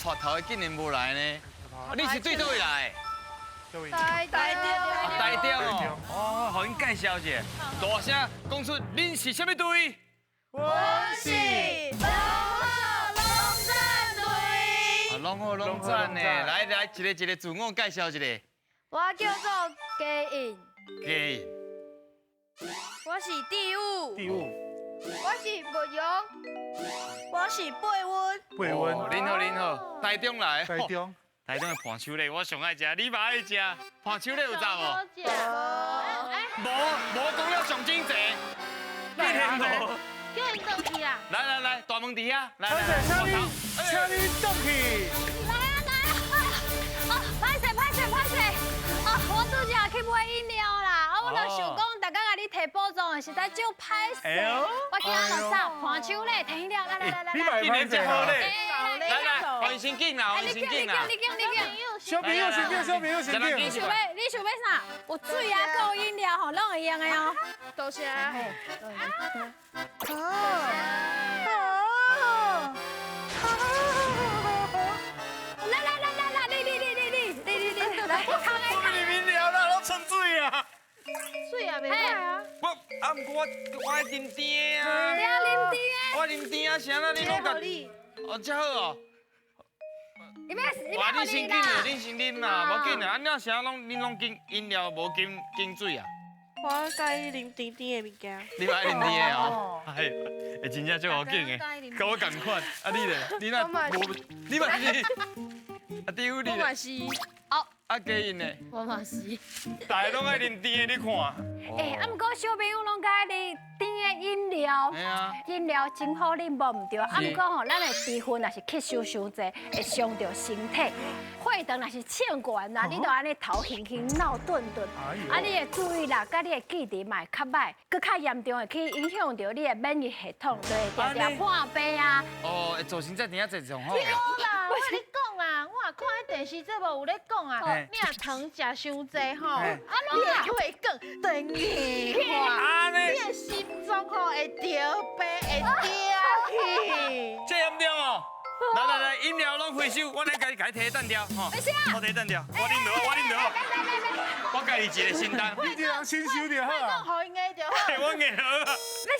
帶頭的竟然無來呢？你是對佗位來？台台中。台中哦，哦，予𪜶介紹一下，大聲講出恁是啥物隊？我是攏好攏讚隊。啊，攏好攏讚呢！來來，一個一個自我介紹一下。我叫做嘉穎。嘉穎。我是第五。第五。我是木容。我是貝溫。貝溫。恁好恁好，台中來。台中。台中的伴手禮，我上愛食，你嘛愛食？伴手禮有食無？無，無講了上真濟。你聽無？叫𪜶轉去啊！來來來，大門佇遐。來來來，請你，請你轉去。來啊來啊！哦，歹勢歹勢歹勢！哦，我拄才去買飲料啦，啊，我就想講，逐工共你提寶藏，實在足歹勢。我今仔落啥伴手禮提飲料，來來來來來。今年真好咧！來來，歡迎進啦，歡迎進啦。你揀你揀你揀。小朋友先揀，小朋友先揀。你想欲啥？有水啊，閣有飲料吼，攏會用的哦。多謝。哦。來來來來來，你你你你你你你你來，我啉飲料啦，攏純水啊。水也袂歹啊。我啊，毋過我愛啉甜的啊。你愛啉甜的。我啉甜啊，啥啦？你攏共。哦，這好哦。你欲，哇，你先緊的，你先啉啦，無緊啦。啊，你啥攏恁攏揀飲料，無揀揀水啊？我佮意啉甜甜的物件。你愛啉甜的哦？哎，欸，真正足好揀的，佮我仝款。啊，你咧？你若無？你嘛是？啊，對，你咧？我嘛是。哦。啊，嘉穎呢？我嘛是。大家攏愛啉甜的，你看。欸，啊，毋過小朋友攏佮意啉甜的飲料。飲料真好啉，無毋對。啊，毋過吼，咱的甜分若是吸收傷濟，會傷著身體。血糖若是衝懸啦，你就按呢頭暈暈、腦頓頓。啊，你的注意力佮你的記憶嘛會較䆀，閣較嚴重會去影響著你的免疫系統，就會定定破病啊。哦，會造成這甜仔濟狀況。對啦，我共你講啦，我也看彼電視節目有咧講啊，你若糖食傷濟吼，你的血管就會硬化，你的心臟吼會著病，會掉去。這嚴重哦！來來來，飲料攏回收，我來共你提單掉吼。我提單掉，我啉落，我啉落。我家己一個承擔。你這人先收就好啊。予𪜶硬就好。我硬好啊。不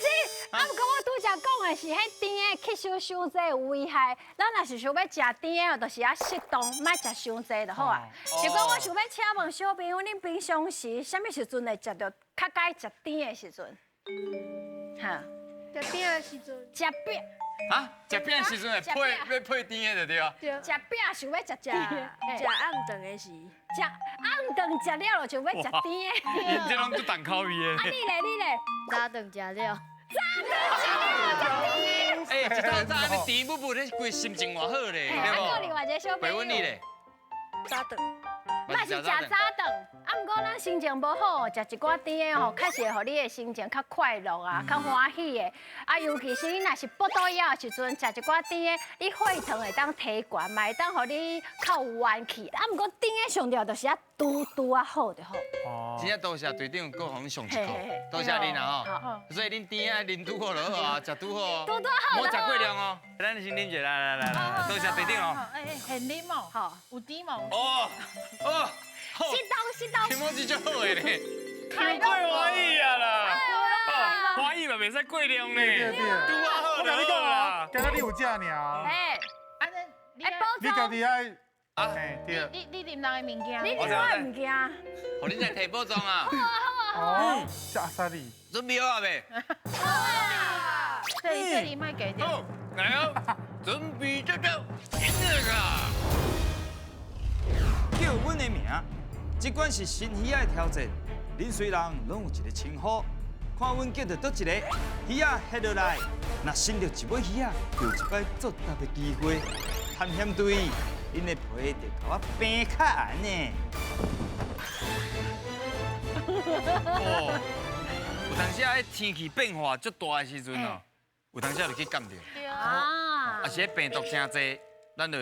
是，啊，毋過我拄才講的是，彼甜的吸收傷濟有危害。咱若是想欲食甜的，就是愛適當，莫食傷濟就好啊。是講我想欲請問小朋友，恁平常時啥物時陣會食著較佮意食甜的時陣？哈？食餅的時陣。食餅。啊，食餅時陣會配欲配甜的就對啊。食餅想欲食甜的，食暗頓的時，食暗頓食了就想欲食甜的。這攏足重口味的。啊，你咧你咧？早頓食了。早頓食了食甜的。欸，一透早按呢甜不不，你規心情偌好咧，對無？啊，另外一個小朋友。問你咧。早頓。嘛是食早頓，啊，毋過咱心情無好，食一寡甜的吼，確實會予你的心情較快樂啊，較歡喜的。啊，尤其是你若是腹肚枵的時陣，食一寡甜的，你血糖會當提懸，嘛會當予你較有元氣。啊，毋過甜的上重要就是愛拄拄仔好就好。哦。真正多謝隊長閣予阮上一課，多謝恁啦吼。所以恁甜的愛啉拄好就好啊，食拄好。拄拄好。莫食過量哦。咱先啉一下，來來來來，多謝隊長哦。欸，現啉哦。好。有甜無？哦哦。適當適當。気持ち足好的咧。太過歡喜啊啦！歡喜嘛，袂使過量呢。拄仔好。我共你講啊，剛剛你有食爾。欸，按呢，你家己愛。啊，對。你啉人的物件。你啉我的物件。予恁來提寶藏啊！好啊好啊好啊。食阿薩里。準備好啊未？好啊。這裡這裡莫加點。好，來哦，準備就到，音樂啊！叫阮的名，這款是新魚仔的挑戰。恁雖人攏有一個稱呼，看阮叫著佗一個魚仔翕落來，若生著一尾魚仔，就有一擺作答的機會。探險隊，𪜶的皮就共我平較絚呢。哦，有當時啊，彼天氣變化足大的時陣哦，有當時就去感著。啊。啊是彼病毒誠濟，咱就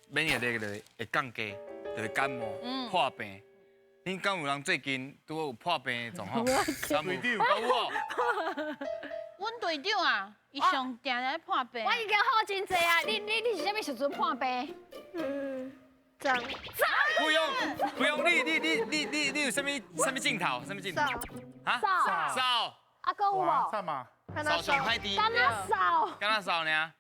免疫力就會降低，就會感冒、破病。恁敢有人最近拄好有破病的狀況？隊長有哦。阮队长啊，伊上定咧破病。我已經好真濟啊！你是啥物時陣破病？嗯，昨。不用不用，你有啥物啥物鏡頭？啥物鏡頭？啊？掃。掃。啊，閣有無？啥嘛？掃上歹滴。敢若掃。敢若掃爾。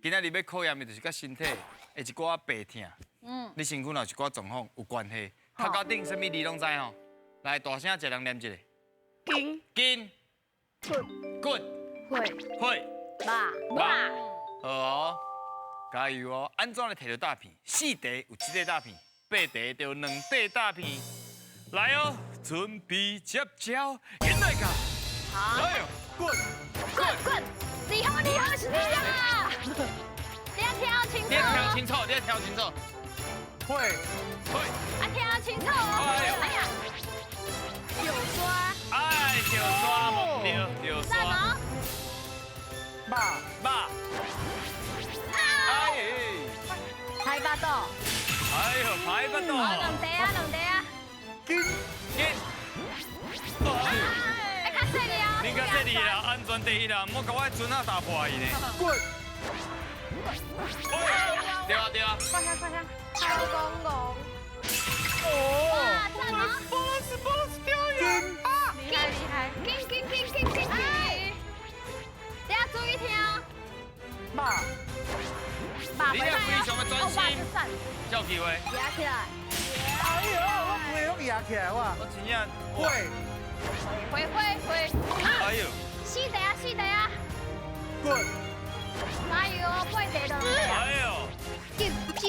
今仔日欲考驗的就是佮身體的一寡病痛。嗯。你身軀若有一寡狀況有關係，頭殼頂啥物你攏知吼。來，大聲一個人念一個。筋。筋。骨。骨。血。血。肉。肉。好哦，加油哦！按怎來提著大片？四塊有一塊大片，八塊就兩塊大片。來哦，準備接招，緊來噶！好。哎呦，滾。滾滾，你好你好是你啊！你要聽清楚。你要聽清楚，你要聽清楚。會。會。啊，聽清楚哦。哎呀。九刷。哎，九刷，對九刷。肉。肉。哎。排巴肚。哎呦，排巴肚。兩塊啊，兩塊啊。筋。筋。哎，較細膩啊！你較細膩啦，安全第一啦，莫共我的船仔打破去呢。滾。對啊對啊。快下快下。頭公公。哦。哇，讚哦！波斯波斯掉筋。厲害厲害。緊緊緊緊緊緊。你要注意聽。肉。肉。你要非常的專心。叫機會。壓起來。哎呦，我規個攏壓起來我。我真正。會。會會會。哎呦。四塊啊四塊啊。滾。加油，八塊就。哎呦。急救。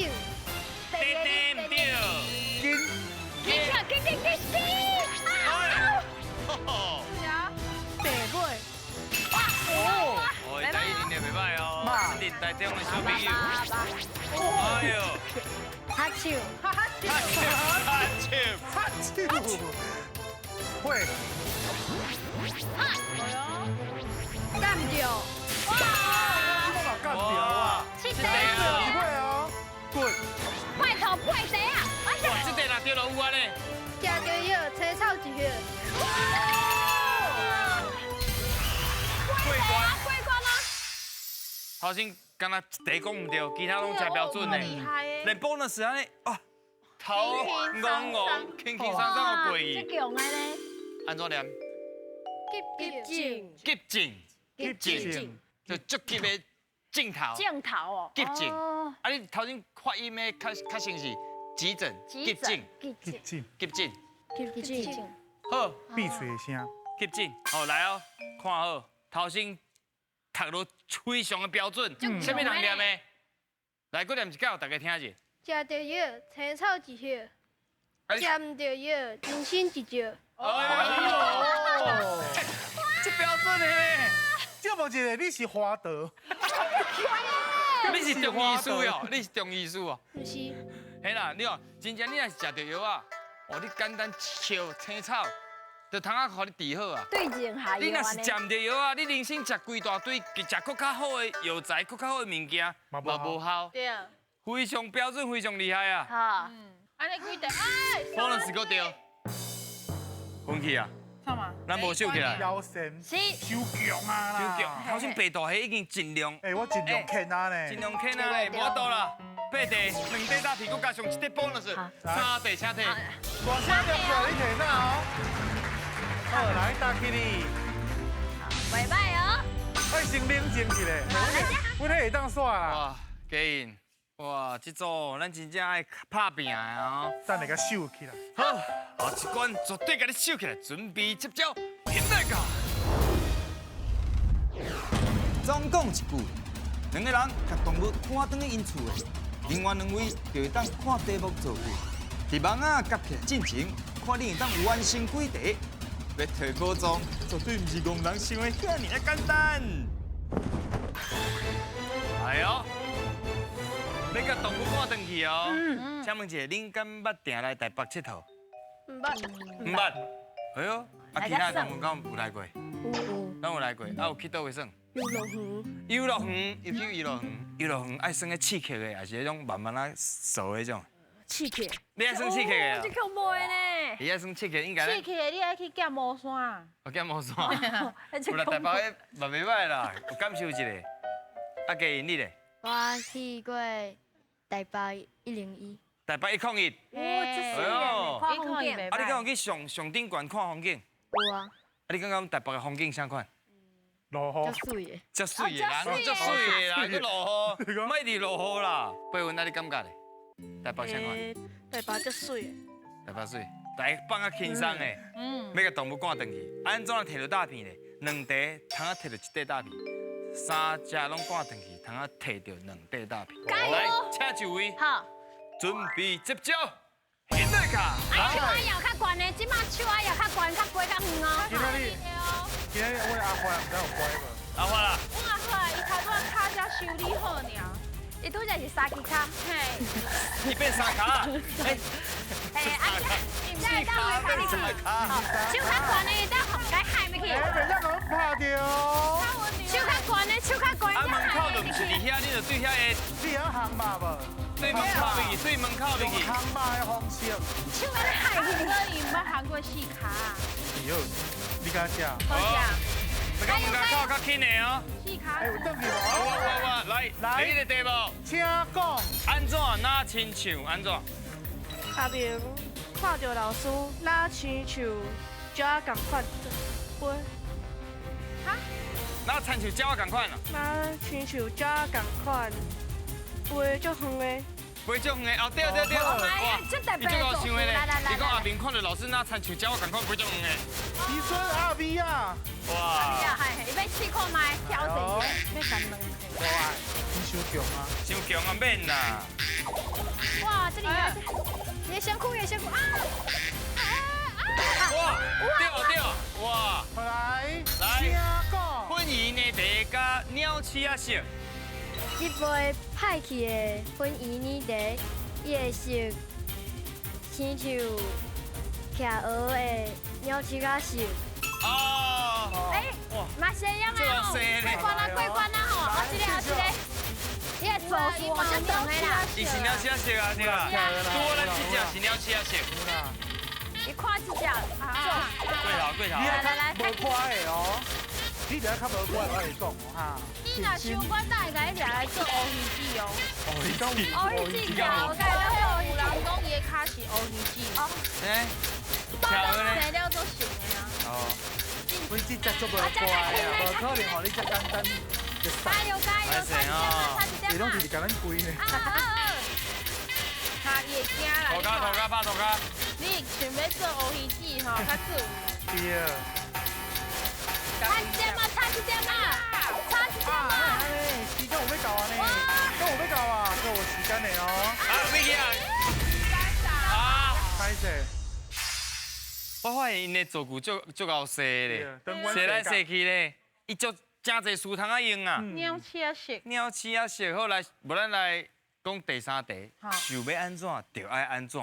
對對對。筋。緊緊緊緊緊。哎呦。是啊。白尾。哇。哦。哦，台語恁也袂歹哦，恁台中的小朋友。哎呦。哈手。哈手。哈手。哈手。會。哈。干掉。哇。這嘛干掉啊！七塊一尾哦。滾。拜託八塊啊！哇，這塊若對落有啊咧。食著藥，青草一葉。哇！過關。過關啊！頭先敢若一題講毋對，其他攏誠標準的。厲害的。連 bonus 按呢，啊，頭戇戇，輕輕鬆鬆就過去。這強的咧。按怎念？急症。急症。急症。就足急的鏡頭。鏡頭哦。急症。啊，你頭先發音的較較像是急診。急症。急症。急診。急診。好。閉嘴的聲。急診。好，來哦，看好，頭先讀落非常的標準，啥物人念的？來，閣念一遍，大家聽者。食著藥，青草一葉；食毋著藥，人生一石。哎呦，這標準的呢？這無一個，你是華德。你是中醫師哦？你是中醫師哦？毋是。嘿啦，你哦，真正你若是食著藥啊，哦，你簡單抾青草，就通啊，予你治好啊。對症下藥。你若是食毋著藥啊，你人生食規大堆，食閣較好的藥材，閣較好的物件，嘛無效。對。非常標準，非常厲害啊。好。嗯。按呢幾題，哎。可能是閣對。分去啊。咱無收起來。腰身。是。收強啊啦。收強。頭先白大蝦已經盡量。欸，我盡量牽啊呢。盡量牽啊呢，無法度啦。八塊，兩塊大屁股加上一塊 bonus，三塊請提。大聲念出來，你提啥哦？好，來打起你。袂歹哦。愛先冷靜一下。我睇會當煞啦。哇，佳穎，哇，這組咱真正愛拍拚的哦。等下共收起來。好，後一關絕對共你收起來，準備接招，現在到。總講一句，兩个人共動物趕轉去𪜶厝的，另外兩位就會當看題目造句。佇網仔夾起來進前，看你會當完成幾題。欲提寶藏，絕對毋是戇人想的遐爾仔簡單。哎喲，欲共動物趕轉去哦。請問一下，恁敢捌定來台北𨑨迌？毋捌。毋捌。哎喲，啊，其他動物敢有來過？有。攏有來過，啊有去佗位耍？遊樂園。遊樂園，有去遊樂園。遊樂園愛耍彼刺激的，抑是彼種慢慢仔踅彼種？刺激。你愛耍刺激的？這恐怖的呢。鱼仔算刺起，应该。刺起的，你爱去剪毛线。我剪毛线。有啦，台北的嘛袂歹啦，有感受一下。啊，家你咧？我去过台北101。台北101。哇，这是看风景。啊，你敢有去上上顶悬看风景？有啊。啊，你感觉台北的风景啥款？落雨。足水的。足水的啦，足水的啦，阁落雨，莫伫落雨啦。贝文，啊，你感觉咧？台北啥款？台北足水的。台北水，大家放较轻松的，欲共动物赶转去，按怎摕著大片咧？两块通啊摕著一块大片，三只拢赶转去，通啊摕著两块大片。来，请就位。好。准备接招，现在卡。啊，手仔摇较悬的，这马手仔摇较悬，较飞较远哦。今日我阿花，毋知有乖无？阿花啦。阮阿花伊头拄仔跤才修理好尔。伊拄才是三支跤。嘿。伊变三跤。哎。哎，啊，这会当袂较入去。手较悬的，会当共害入去。哎，袂当共拍著。手较悬的，手较悬。啊，门口就毋是伫遐，你就对遐会。你晓烘肉无？对门口入去，对门口入去。烘肉的方式。手安尼害去。所以毋捌烘过四跤。是好，你敢食？好食。这个门口较轻的哦。四跤。哎，有转去无？有有，来来，第一个题目，请讲。按怎若亲像按怎？阿明看著老师若亲像鸟仔仝款飞。哈？若亲像鸟仔仝款啊？若亲像鸟仔仝款，飞足远的。飞足远的，哦对对对，哇，伊足够想的咧。伊讲阿明看著老师若亲像鸟仔仝款飞足远的。你说阿咪啊？哇！伊欲试看觅，挑战，欲共问。哇，你伤强啊！伤强啊，免啦。哇，这里啊，你辛苦也辛苦啊！哇，对对，哇！来来，请讲。粉圆奶茶佮鸟鼠仔色。这杯歹去的粉圆奶茶，伊的色亲像企鹅的鸟鼠仔色。哦。哎，嘛是一样的吼，过关啊，过关啊吼，啊这个啊这个，伊的做法足长的啦。伊是鸟鼠仔色啊，对吧？拄好咱这只是鸟鼠仔色。你看这只，过头过头。你爱较无乖的哦，你著爱较无乖，我会讲哈。你若伤乖，哪会共你掠来做乌鱼子哦？乌鱼子，乌鱼子，我有人讲伊的跤是乌鱼子。哦。哎，生了做成的啊。哦。阮这只足无乖啊，无可能予你遮简单就加油加油，差一点啊，差一点啊。伊拢直直共咱跪呢。哈，伊会惊啦。涂跤涂跤拍涂跤。你想欲做乌鱼子吼，较自由。对。差一点啊，差一点啊，差一点啊。时间有欲到啊呢？阁有欲到啊？阁有时间的哦。啊，欲去啊。啊。歹势。我发现𪜶的造句足足𠢕细咧，踅来踅去咧，伊足诚济词通仔用啊。鸟鼠仔色。鸟鼠仔色，好来，无咱来讲第三题，想欲按怎就爱按怎。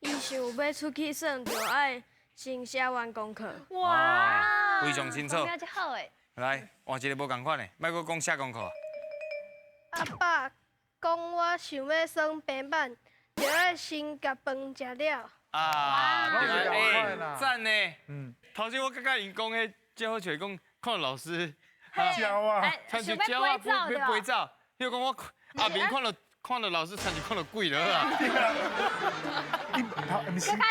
伊想欲出去耍，就爱先写完功课。哇，非常清楚。好的。来，换一个无仝款的，莫阁讲写功课。阿爸讲我想欲耍平板，就爱先共饭食了。啊，哎，赞呢。嗯，头先我感觉𪜶讲彼最好笑，讲看老师鸟啊，亲像鸟仔欲飞走，彼讲我阿明看著老师，亲像看著鬼了啊。阁较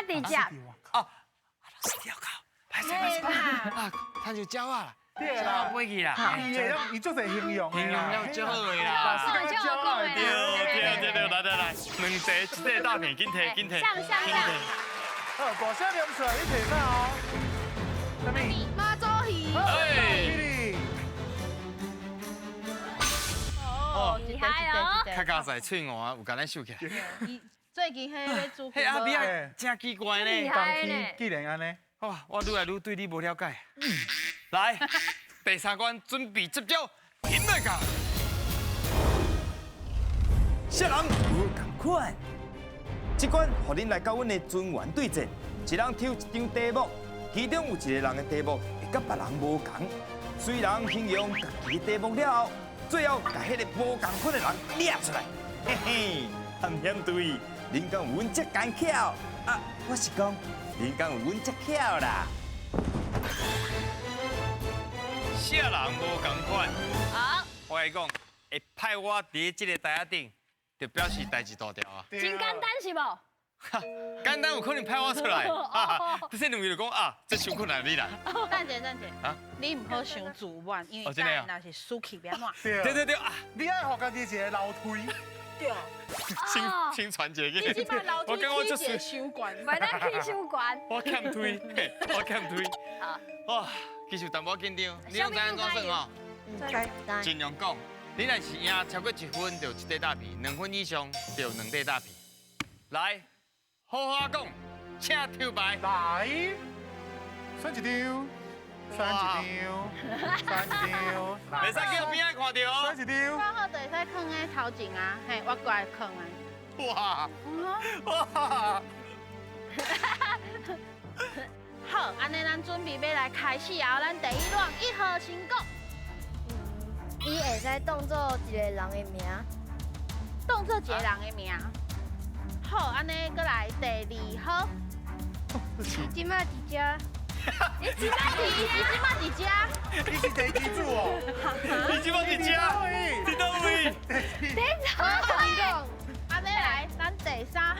直接。哦，老师要考，歹势歹势啊，亲像鸟仔啦。对啦，飞去啦。伊会用伊足济形容，形容了足好的啦。老师感觉鸟仔。对对对对，来来来，两题一块大片，紧提紧提。像像像。好，大声念出来，你提啥哦？啥物？妈祖鱼。哎。哦，厉害哦。较加在喙鹅有共咱收起来。最近彼欲煮。彼阿比仔真奇怪呢。厉害呢。既然按呢，哇，我愈来愈对你无了解。来，第三关准备接招，停来噶。啥人无仝款？这关予恁来佮阮的尊员对战，一人抽一张题目，其中有一个人的题目会佮别人无仝。虽然形容家己的题目了后，最后共彼个无仝款的人掠出来。嘿嘿，探险队，恁敢有阮遮艰巧？啊，我是讲，恁敢有阮遮巧啦？啥人无仝款？好，我来讲，会派我伫这个台仔顶，就表示代志大条啊。真简单是无？哈，简单有可能派我出来，这些两位就讲啊，这伤困难你啦。等者等者，啊，你唔好伤自满，因为等下若是输去欲按怎？对对对啊！你爱予家己一个楼梯。对。先传一个。你这摆楼梯起一个伤悬，袂当起伤悬。我欠推，我欠推。哇，其实有淡薄紧张，你拢知按怎算吼？尽量讲，你若是赢超过1分，就有一块大皮；2分以上，就有2块大皮。来，好好讲，请抽牌。来，选一张，选一张，选一张。袂使叫边仔看著哦。选一张。刚好就会使囥在头前啊，嘿，我过来囥的。哇！哇！好，按呢咱准备欲来开始啊！咱第一轮1号先讲。伊会使当做一个人的名，当做一个人的名。好，按呢阁来第2号。伊这摆伫遮。伊这摆伫，伊这摆伫遮。你是地基主哦。你这摆伫遮？伫佗位？伫佗位？按呢来，咱第3号。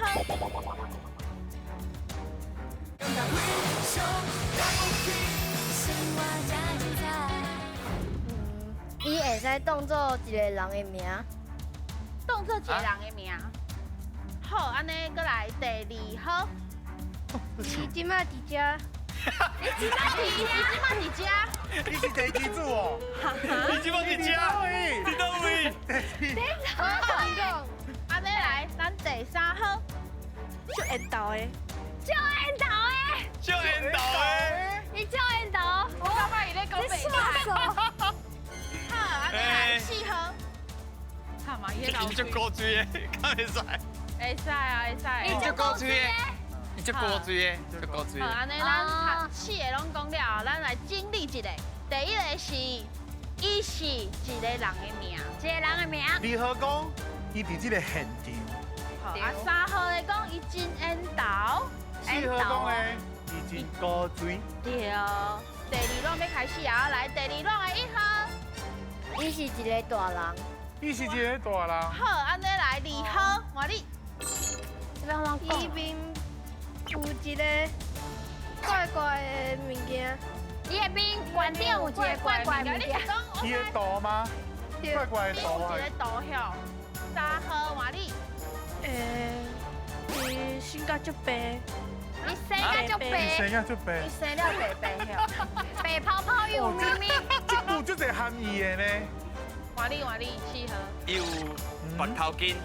伊会使当做一个人的名，当做一个人的名。好，按呢阁来第2号。伊这摆伫遮。伊这摆伫，伊这摆伫遮。你是地基主哦。你这摆伫遮？伫佗位？伫佗位？按呢来，咱第3号。足缘投的。足缘投的。足缘投的。伊足缘投。我感觉伊咧讲白话。好，按呢来4号。看嘛，伊伊足古锥的，敢会使？会使啊，会使。伊足古锥的，伊足古锥的，足古锥的。好，按呢咱4个拢讲了，咱来整理一下。第一个是，伊是一个人的名，一个人的名。2号讲，伊伫这个现场。好，啊3号咧讲，伊真缘投。4号讲咧，伊真古锥。对。第2轮欲开始啊，来第2轮的1号。伊是一个大人。伊是一个大人。好，按呢来2号，换你。伊面有一个怪怪的物件。伊的面悬顶有一个怪怪的物件。伊的图吗？怪怪的图啊。有一个图晓。3号换你。伊身甲足白。伊生甲足白。伊生甲足白。伊生了白白晓。白泡泡又咪咪。这句足济含义的呢。换你换你4号。伊有白头巾。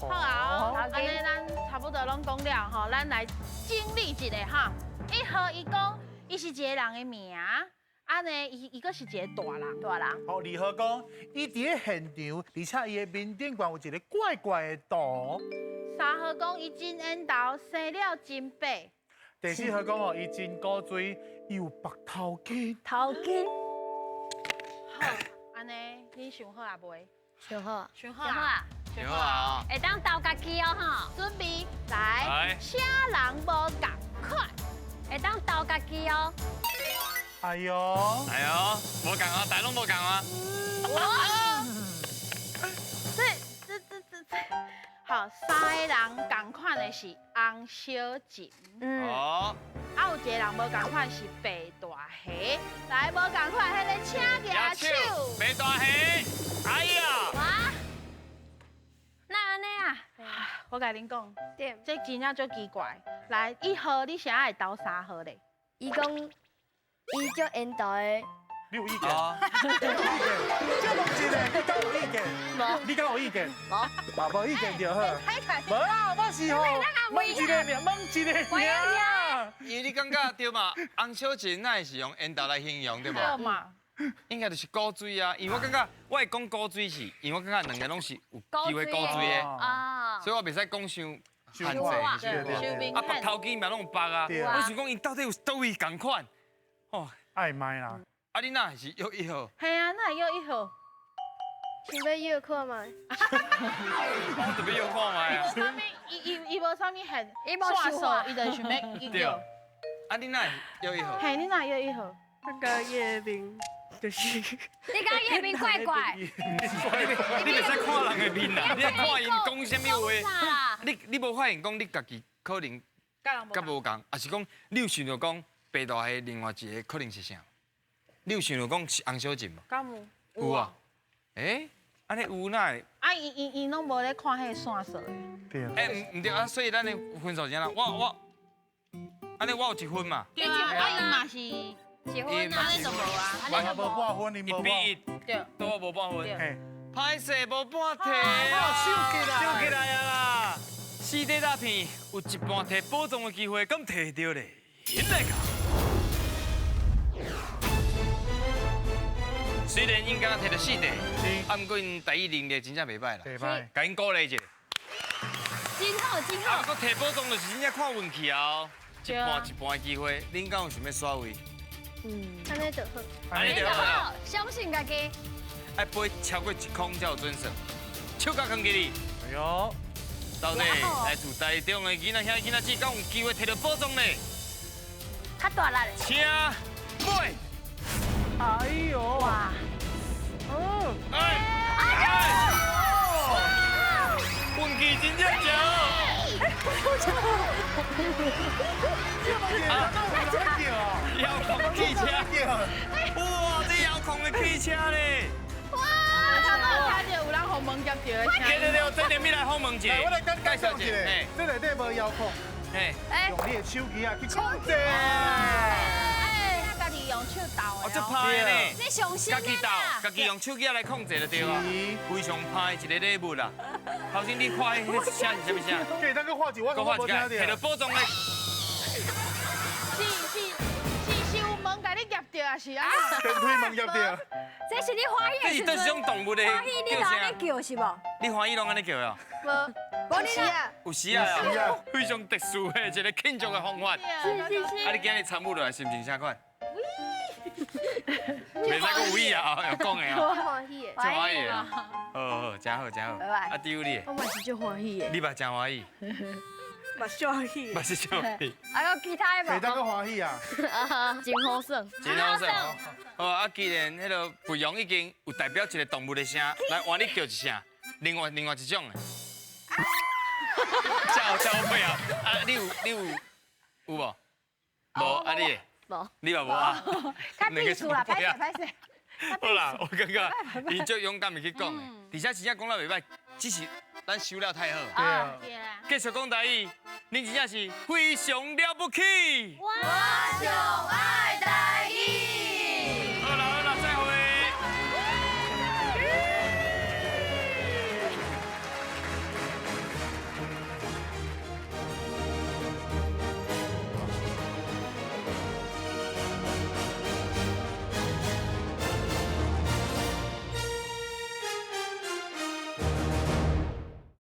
好啊，按呢咱差不多拢讲了吼，咱来整理一下哈。1号伊讲，伊是一个人的名，按呢伊阁是一个大人，大人。好，2号讲，伊伫咧现场，而且伊的面顶悬有一个怪怪的图。3号讲，伊真缘投，生了真白。第4号讲哦，伊真古锥，伊有白头巾。头巾。好，按呢，你想好啊未？想好。想好啊。想好啊！会当投家己哦吼。准备来，啥人无仝款？会当投家己哦。哎呦，哎呦，无仝啊，大拢无仝啊。哇！这，好，3个人仝款的是洪小琴。哦。啊，有一个人无仝款是白大虾。来，无仝款，彼个请举手。白大虾，哎呀！哇！那按呢啊？我共恁讲，这真正足奇怪。来，1号你啥会投3号咧？伊讲伊足缘投的。你有意见？你有意见？这问一个，你敢有意见？无。你敢有意见？无。嘛无意见就好。无啦，我是吼问一个尔，问一个尔。因为你感觉对嘛？洪小琴那是用缘投来形容对无？对嘛。应该就是古锥啊，因为我感觉我会讲古锥是，因为我感觉两个拢是有机会古锥的，所以我袂使讲伤限制，啊，白头巾嘛拢有白啊，我想讲𪜶到底有佗位仝款，哦，爱买啦。啊，你哪是约1号？嘿啊，哪会约1号？想欲约看觅。我特别约看觅啊。伊無啥物現，伊無想法，伊就想欲一叫。啊，你哪會約伊號？嘿，你哪會約一號？我感覺伊的面就是，你感覺伊的面怪怪。你袂使看人的面啦，你愛看𪜶講啥物話。你無發現講你家己可能較無仝，抑是講你有想著講白大的另外一個可能是啥？你有想著講是洪小靜無？敢有？有啊。欸，按呢有哪會？啊，伊攏無咧看彼個線索的。對啊。欸，毋對啊，所以咱的分數是按怎？我，按呢我有一分嘛。對啊，啊伊嘛是一分，按呢就無啊，按呢無半分，1比1，對，拄好無半分。歹勢無半提，收起來，收起來啊啦！四塊大片有一半提寶藏的機會，敢提著咧？來個。雖然𪜶敢若提著四塊，啊，毋過𪜶台語能力真正袂歹啦，袂歹，共𪜶鼓勵一下。真好，真好。啊，毋過提寶藏就是真正看運氣哦，一半一半的機會，恁敢有想欲刷位？按呢就好，按呢就好，相信家己。愛飛超過一空才有準算，手甲囥起哩。哎喲，到底來自台中的囡仔兄囡仔姊，敢有機會提著寶藏呢？較大力。請買。哎呦！哇！哦！哎！哎！運氣真正強。遙控汽車。哇！這遙控的汽車咧！哇！頭拄有聽著有人予門夾著的聲。對對對，這裡面來訪問一下。我來介紹一下，這內底無遙控，用你的手機啊去控制。家己用手鬥的。哦，這歹呢。這上新家己鬥，家己用手機來控制就對啊。非常歹的一個禮物啦。頭先你看彼聲是啥物聲？給咱閣畫一，我閣畫一個，提著寶藏的。是有門共你夾著，還是啊？電梯門夾著。這是你歡喜的時陣。這是佗一種動物的歡喜你攏按呢叫是無？你歡喜攏按呢叫啊？無，無時啊。有時啊，非常特殊的一個慶祝的方法。是是是。啊，你今日參與落來，心情啥款？袂使閣有意啊，有講的啊。足歡喜的。足歡喜的。好好，真好真好。拜拜。啊，丟你。我嘛是足歡喜的。你嘛真歡喜。嘛歡喜。嘛是歡喜。啊，閣其他的無？袂當閣歡喜啊。真好耍。真好耍。好啊，既然彼个培養已經有代表一個動物的聲，來換你叫一聲，另外一種的。叫配合。啊，你有無？無啊你？無。你嘛無啊？較秘書啦，歹勢歹勢。好啦，我感覺伊足勇敢的去講的，而且真正講了袂歹，只是咱收了太好。對啊。繼續講台語，恁真正是非常了不起。我上愛台。